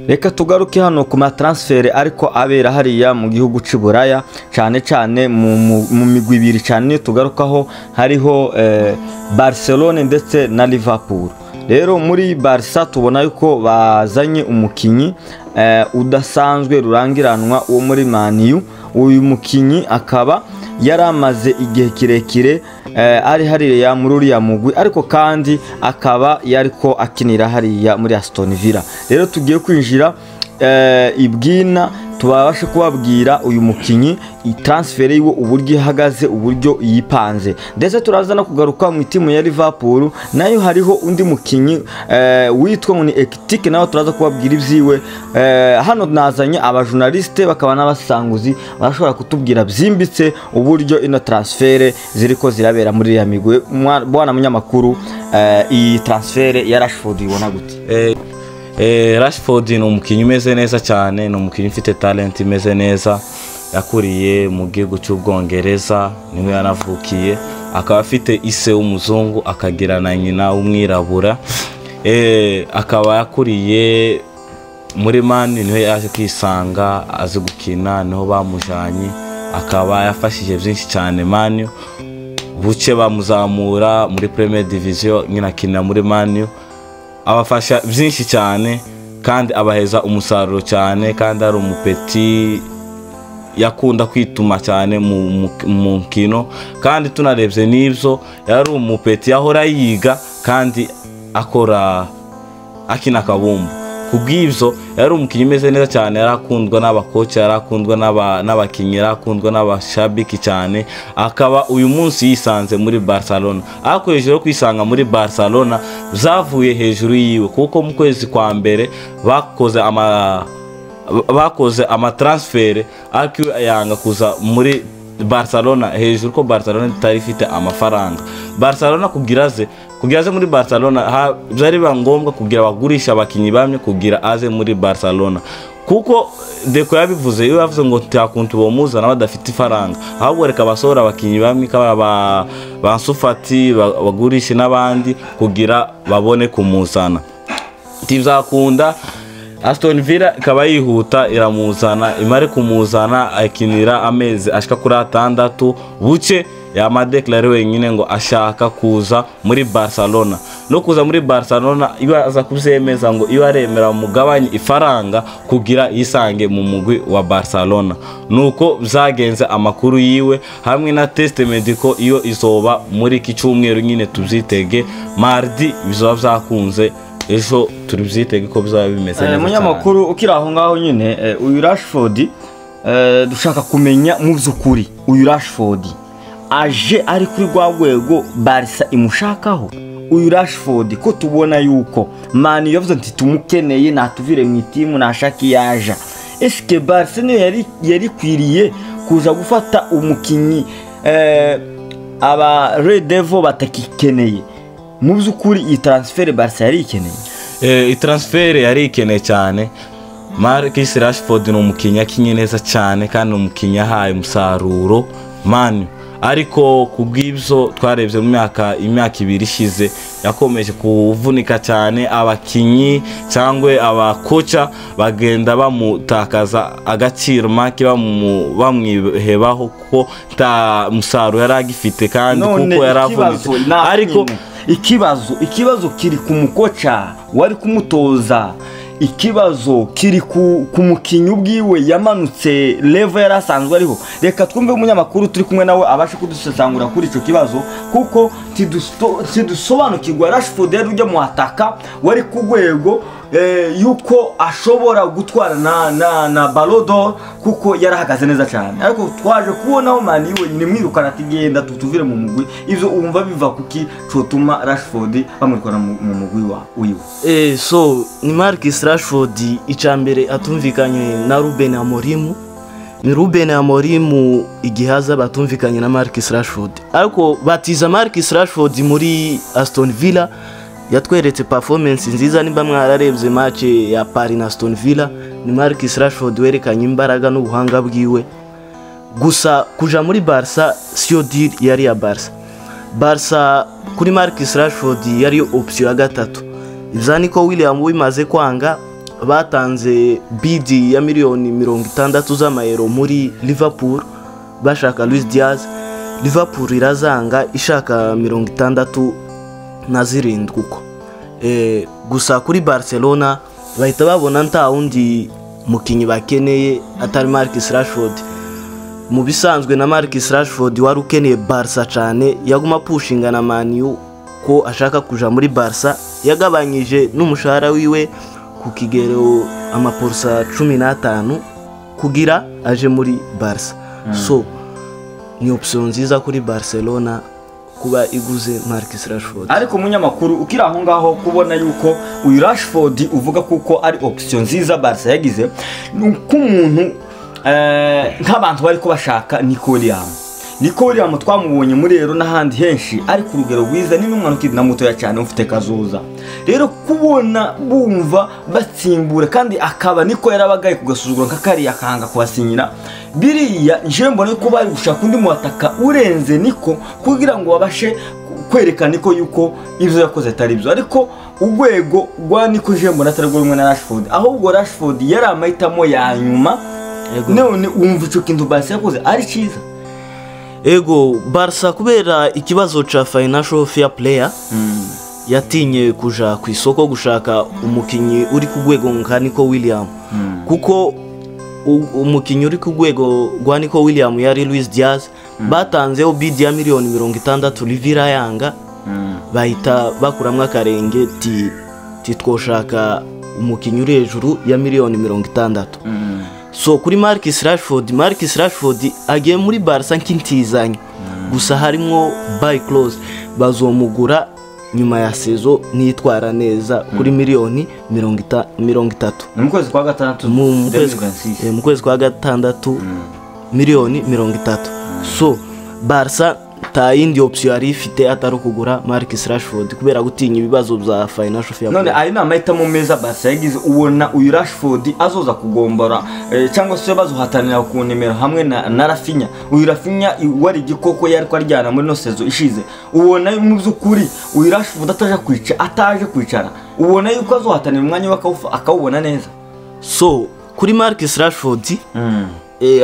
Reka tugaruke hano ku ma transfer ariko abera hariya mu gihugu cy'i Buraya, cyane cyane mu migwi ibiri cyane tugarukaho, hariho Barcelone ndetse na Liverpool. Rero muri Barca tubona yuko bazanye umukinyi udasanzwe rurangiranwa wo muri Man U. Uyu mukinyi akaba yaramaze igihe kirekire ari hariya muri uriya mugwi, ariko kandi akaba yariko akinira hariya muri Aston Villa. Rero tugiye kwinjira ibwina tubabashe kubabwira uyu mukinyi, transfer yiwe uburyo ihagaze, uburyo yipanze, ndetse turaza no kugaruka mu timu ya Liverpool nayo hariho undi mukinyi witwa ngo ni Ekitike, nawe turaza kubabwira ibyiwe. Hano nazanye abajournaliste bakaba n'abasanguzi barashobora kutubwira byimbitse uburyo ino transfer ziriko zirabera muri ya migwe. Bwana munyamakuru, iyi transfer ya Rashford ibona gute? Rashford ni umukinnyi umeze neza cyane, ni umukinnyi ufite talent imeze neza, yakuriye mu gihugu cy'Ubwongereza niho yanavukiye, akaba afite ise w'umuzungu akagira na nyina w'umwirabura. Akaba yakuriye muri Man, niho yaje kwisanga azi gukina, niho bamujanye, akaba yafashije byinshi cyane Man. Buce bamuzamura muri Premier Division, nyina akina muri Man, abafasha byinshi cyane kandi abaheza umusaruro cyane, kandi ari umupeti yakunda kwituma cyane mu mukino, kandi tunarebye n'ibyo yari umupeti yahora yiga kandi akora akina kabumbu. Kubw'ibyo yari umukinnyi umeze neza cyane, yarakundwa n'abakoci, yarakundwa n'abakinnyi, yarakundwa n'abashabiki cyane, akaba uyu munsi yisanze muri Barcelona. Ariko hejuru yo kwisanga muri Barcelona zavuye hejuru yiwe, kuko mu kwezi kwa mbere bakoze ama transfer, ariko yanga kuza muri Barcelona hejuru ko Barcelona itari ifite amafaranga. Barcelona kugira aze muri Barcelona byari ngombwa kugira bagurisha abakinyi bamwe kugira aze muri Barcelona, kuko Deco yabivuze, iyo yavuze ngo ntakuntu bomuzana badafite ifaranga, ahubwo reka basohora abakinyi bamwe kaba ba Sufati bagurishe n'abandi kugira babone kumuzana. Ntibizakunda. Aston Villa ikaba yihuta iramuzana, imare kumuzana akinira amezi ashika kuri 6, buce yamadeclare wenyine ngo ashaka kuza muri Barcelona. No kuza muri Barcelona iyo aza kubyemeza ngo iyo aremera mugabanye ifaranga kugira yisange mu mugwi wa Barcelona. Nuko byagenze amakuru yiwe hamwe na test medical iyo izoba muri iki cyumweru nyine tubyitege mardi, bizoba byakunze ejo tubyitege ko bizaba bimeze neza. Munyamakuru ukiri aho ngaho nyine, uyu Rashford dushaka kumenya mu by'ukuri uyu Rashford aje ari kuri rwa rwego Barca imushakaho. Uyu Rashford ko tubona yuko Man yavuze nti tumukeneye natuvire mu itimu nashaki yaja, eske Barca niyo yari kwiriye kuja gufata umukinyi aba Red Devil batakikeneye? Mu by'ukuri iyi transfer Barca yari ikeneye. Iyi transfer yari ikeneye cyane. Marcus Rashford ni umukinnyi akinye neza cyane kandi umukinnyi ahaye umusaruro Man, ariko kubw'ibyo twarebye mu myaka 2 ishize yakomeje kuvunika cyane, abakinyi cyangwa abakoca bagenda bamutakaza agaciro make, bamwihebaho kuko nta musaruro yari agifite kandi kuko yaravunitse. Ariko ikibazo kiri ku mukoca wari kumutoza, ikibazo kiri ku mukinyi ubwiwe yamanutse level yarasanzwe ariho. Reka twumve umunyamakuru turi kumwe nawe abashe kudusesangura kuri ico kibazo, kuko tidusobanukirwa Rashford yari ujya mu ataka wari ku rwego yuko ashobora gutwara na Ballon d'Or kuko yarahagaze neza cyane, ariko twaje kubonaho Man U wenyine mwirukana ati genda tutuvire mu mugwi. Ivyo umva biva kuki cotuma Rashford bamwirukana mu mugwi wa uyu? So ni Marcus Rashford icambere atumvikanye na Ruben Amorim. Ni Ruben Amorim igihaza batumvikanye na Marcus Rashford, ariko batiza Marcus Rashford muri Aston Villa yatweretse performance nziza. Nimba mwararebye match ya Paris na Aston Villa, ni Marcus Rashford werekanye imbaraga n'ubuhanga bwiwe. Gusa kuja muri Barca siyo deal yari ya Barca. Barca kuri Marcus Rashford yari option ya gatatu. Ivya Nico William bimaze kwanga, Batanze bid ya miliyoni 60 z'amayero muri Liverpool bashaka Luis Diaz. Liverpool irazanga, ishaka 67 uko. Gusa kuri Barcelona bahita babona nta wundi mukinyi bakeneye atari Marcus Rashford. Mu bisanzwe na Marcus Rashford wari ukeneye Barca cyane, yaguma pushinga na Man U ko ashaka kuja muri Barca. Yagabanyije n'umushahara wiwe ku kigero amaporosa 15 kugira aje muri Barca. So ni option nziza kuri Barcelona kuba iguze Marcus Rashford. Ariko umunyamakuru, ukiri aho ngaho, kubona yuko uyu Rashford uvuga kuko ari option nziza Barca yagize, ni uko umuntu nk'abantu bari ko bashaka Nico Williams. Nico Williams twamubonye muri rero n'ahandi henshi ari ku rugero rwiza, ni n'umwana ukiri na mutoya cyane ufite kazoza. Rero kubona bumva batsimbura kandi akaba niko yarabagaye kugasuzugura nka kariya akanga kubasinyira biriya, njewe mbona ko bari gushaka undi muataka urenze Niko kugira ngo babashe kwerekana Niko yuko ibyo yakoze atari byo. Ariko urwego rwa Niko je mbona atari rwo rumwe na Rashford, ahubwo Rashford yari amahitamo ya nyuma. None wumva ico kintu Barca yakoze ari cyiza? Ego, Barca kubera ikibazo ca financial fair play yatinye kuja ku isoko gushaka umukinyi uri ku rwego nka Nico William, kuko umukinyi uri ku rwego rwa Nico William yari Luis Diaz. Batanzeho bid ya miliyoni 60, Livira yanga, bahita bakuramwo akarenge ti twoshaka umukinyi uri hejuru ya miliyoni 60. So kuri Marcus Rashford, Marcus Rashford agiye muri Barca nk'intizanyo gusa, harimwo buy clause, bazomugura nyuma ya saison nitwara neza kuri miliyoni 30. Ni mu kwezi kwa gatandatu mu kwezi 2026. Mu kwezi kwa gatandatu, miliyoni 30. So Barca nta yindi option yari ifite atari ukugura Marcus Rashford kubera gutinya ibibazo bya financial fair None play. ayo ni amahitamo meza Barca yagize. Ubona uyu Rashford azoza kugombora cyangwa se bazohatanira ku nimero hamwe na Raphinha? Uyu Raphinha wari igikoko yari ko aryana muri no saison ishize. Ubona mu by'ukuri uyu Rashford ataje kwicara, ubona yuko azohatanira umwanya we akawubona neza? So kuri Marcus Rashford,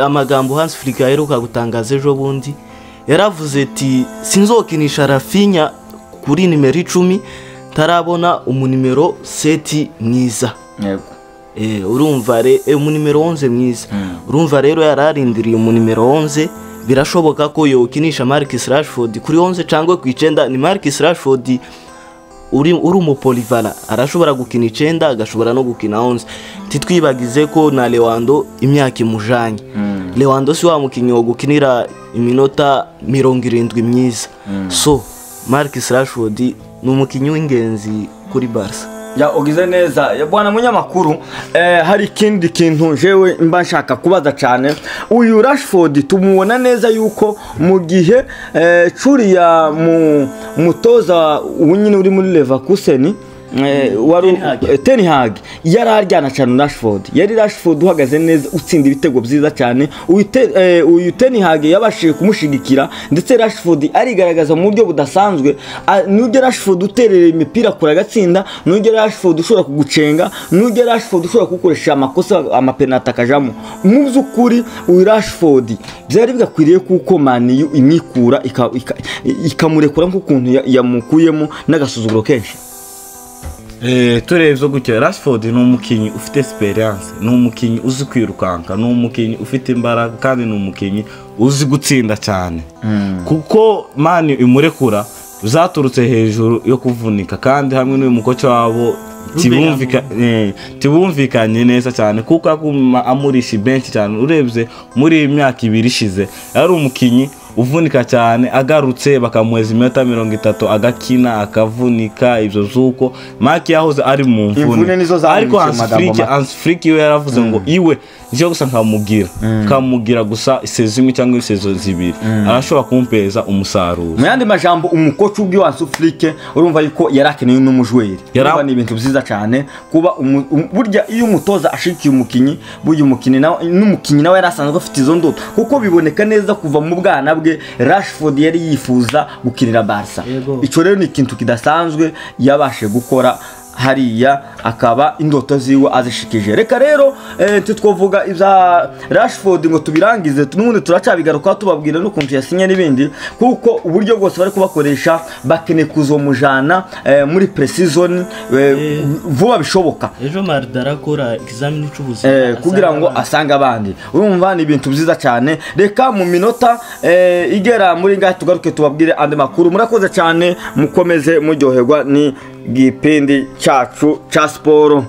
amagambo Hans Flick aheruka gutangaza ejo bundi, yaravuze ati: "Sinzokinisha Raphinha kuri nimero 10 ntarabona umunimero 7 mwiza." Urumva umunimero 11 mwiza. Urumva rero yararindiriye umunimero 11. Birashoboka ko yokinisha Marcus Rashford kuri 11 cyangwa ku 9. Ni Marcus Rashford uri umupolyvalent, arashobora gukina 9, agashobora no gukina 11. Titwibagize ko na Lewando imyaka imujanye. Lewando si wa mukinyi wo gukinira iminota 70 myiza. So Marcus Rashford ni umukinyi w'ingenzi kuri Barca. Ya, ugize neza. Ya, bwana munyamakuru, hari ikindi kintu jewe mba nshaka kubaza cyane. Uyu Rashford tumubona neza yuko mu gihe curiya mu mutoza nyine uri muri Leverkusen, wari Ten Hag. Ten Hag, yari aryana cyane Rashford. Yari Rashford uhagaze neza, utsinda ibitego byiza cyane. Uyu Ten Hag yabashije kumushigikira, ndetse Rashford arigaragaza mu buryo budasanzwe. Nujya Rashford uterera imipira kure agatsinda, nujya Rashford ushobora kugucenga, nujya Rashford ushobora kugukoresha amakosa, amapenalty akajamo. Mu by'ukuri uyu Rashford byari bigakwiriye kuko Man U imikura ikamurekura nk'ukuntu yamukuyemo n'agasuzuguro kenshi. Turebye gutyo, Rashford ni umukinnyi ufite experience, ni umukinnyi uzi kwirukanka, ni umukinnyi ufite imbaraga, kandi ni umukinnyi uzi gutsinda cyane. Kuko Man imurekura zaturutse hejuru yo kuvunika, kandi hamwe n'uyu mukoci wabo tibumvikanye neza cyane, kuko aguma amurisha benshi cyane. Urebye muri iyi myaka 2 ishize, yari umukinnyi uvunika cyane, agarutse bakamuheza iminota 30 agakina akavunika. Ibyo z'uko Mark yahoze ari mu Imvune mvune, nizo zamwishe ariko mu Hans magambo Flick make. Hans Flick we yaravuze ngo iwe njye gusa nkamugira gusa isezo imwe cyangwa isezo 2, arashobora kumpeza umusaruro. Mu yandi majambo, umukoci ubwe wa Flick urumva yuko yari akeneye n'umujweri. Urumva ni ibintu byiza cyane kuba burya iyo umutoza ashikiye umukinyi, burya umukinyi nawe n'umukinyi nawe yari asanzwe afite izo ndoto, kuko biboneka neza kuva mu bwana bwe Rashford yari yifuza gukinira Barca. Yego. Ico rero ni ikintu kidasanzwe yabashe gukora. Hariya akaba indoto ziwe azishikije. Reka rero titwovuga ibya Rashford ngo tubirangize, n'ubundi turacyabigaruka tubabwira n'ukuntu yasinye n'ibindi, kuko uburyo bwose bari kubakoresha bakeneye kuzomujana muri pre-season vuba bishoboka. Ejo mardi arakora ikizamini cy'ubuzima kugira ngo asange abandi. Urumva ni ibintu byiza cyane. Reka mu minota igera muri ngahe tugaruke tubabwire andi makuru. Murakoze cyane, mukomeze muryoherwa ni gipindi cyacu cya siporo.